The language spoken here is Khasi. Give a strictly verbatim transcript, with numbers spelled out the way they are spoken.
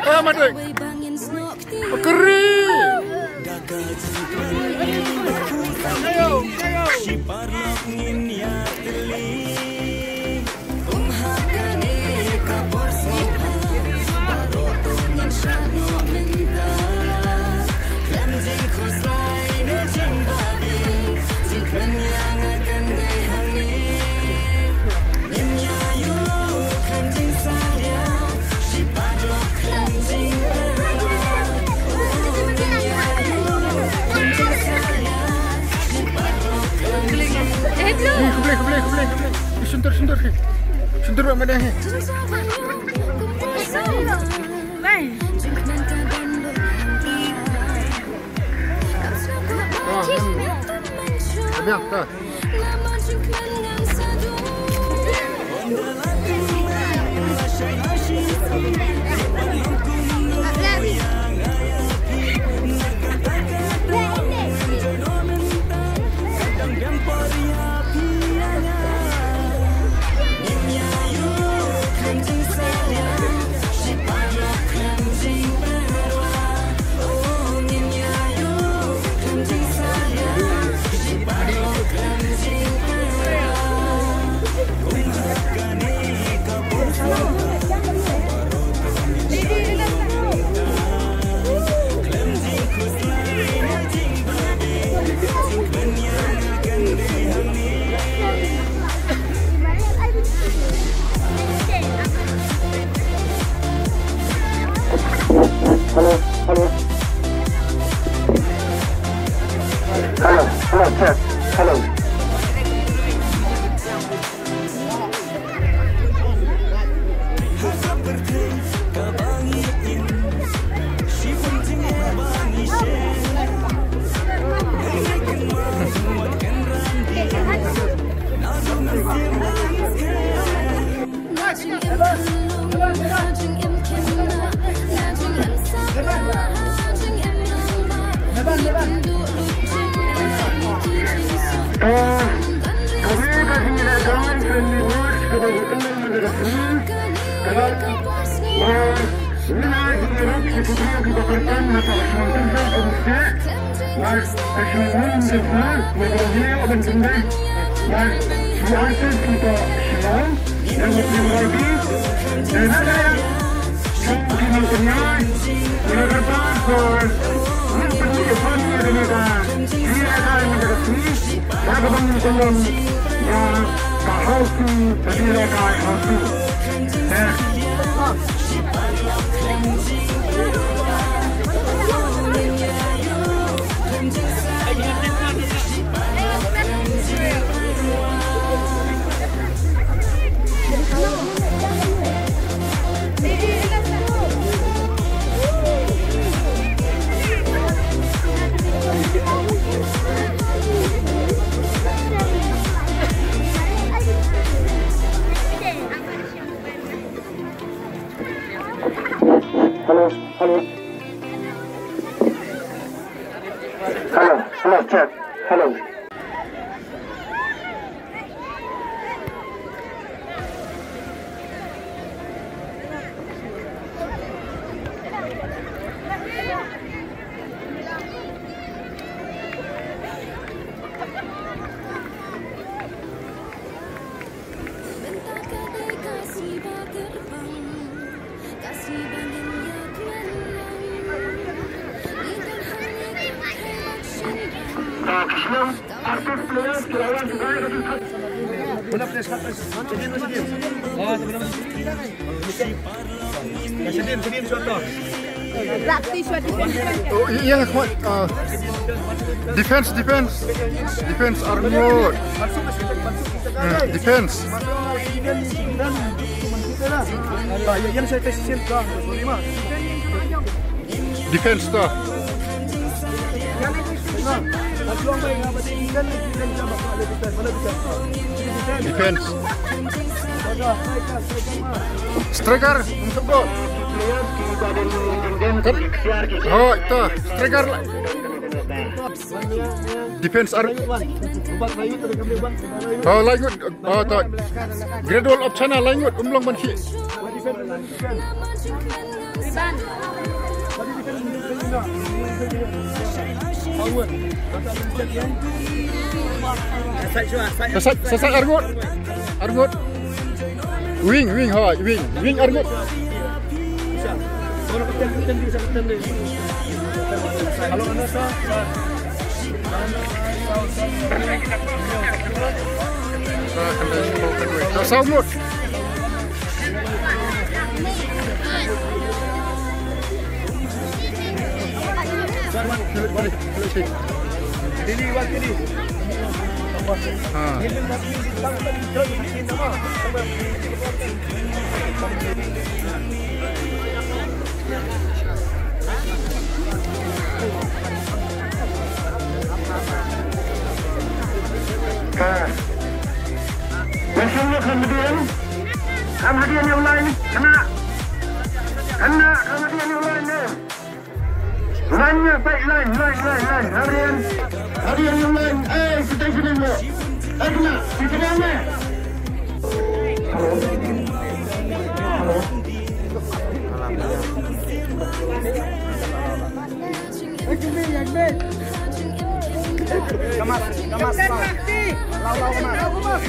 Ah, madai. Keri. Khublei, khublei, khublei, khublei. Shyntur, shyntur, shyntur. Shyntur bad madai hi. Ah, hmm. Biang, ta. Hello, hello. Hello, hello, check. Hello. Hello, hello. Hello, hello, check. Hello. Oh, ïa, ïa, come on. Uh, defense, defense. Defense, armor. Hmm, defense. Defense to. Defense. Striker, untuk gol. Kat. Oh, itu. Striker. Defense ar. Oh, laingut. Oh, to. Great Wall of China laingut, um long ban khih. Sa sait, sa sait arngut. Arngut. Wing, wing, ha, wing, wing arngut. Sa, sa ngut. Ha. Ka. Wan shim ïa ka hadien. Ka hadien ïa u lain. Kane. Kane, ka hadien ïa u lain ne. Lain ne, peit lain, lain, lain, lain. Hadien. Hadien ïa u lain. Eh, siteng siteng mo. Eh, kane. Siteng mo. Hello. Hello. Kamas, kamas, law. Law, law, kamas.